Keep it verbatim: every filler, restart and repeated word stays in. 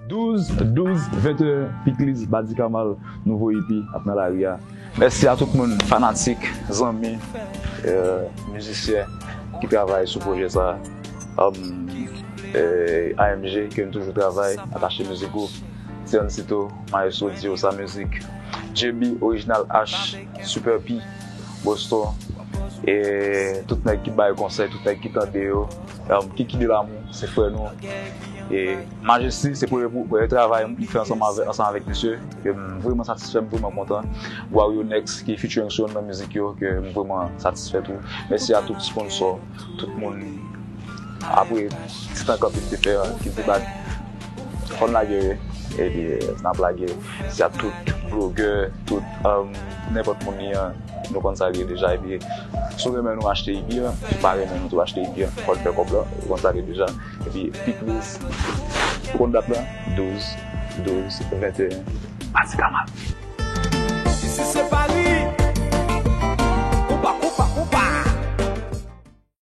Douz, douz, venteyen, Pikliz, Badi Kamal, nouvo E P ap nan lari a. Mèsi a tout moun, fanatik, zanmi, euh, mizisyen ki travay sou pwojè sa. Um, euh, A M G, ke n toujou travay, Atache Mizik Group, Tiancito, Maestro Diosa Music, J B, Original H, Super P, Boston, e tout nèg ki bay konsèy, tout nèg ki tande yo, um, Kiki de Lamour, se frè nou. E Majesty, se premye pou- premye travay m fè ansanm avè- ansanm avèk misye. Ke m vrèman satisfè, m vrèman kontan. Wario Next ki featuring Sean nan mizik yo, ke m vrèman satisfè tou. Mèsi a tout sponsò, tout moun. Apre ti tan kanpe m te fè an, ki m te bat, fò n lage, wi. Epi, euh, n ap lage. Mèsi a tout blogè, tout, um, nenpòt moun li an, nou konn sa l ye deja. Epi, si w renmen nou achte E P an, si w pa renmen nou tou achte E P an, fò n fè kòb la, nou konn sa l ye deja. Epi, Pikliz, ou konn dat la, douz, douz, venteyen, Badi Kamal.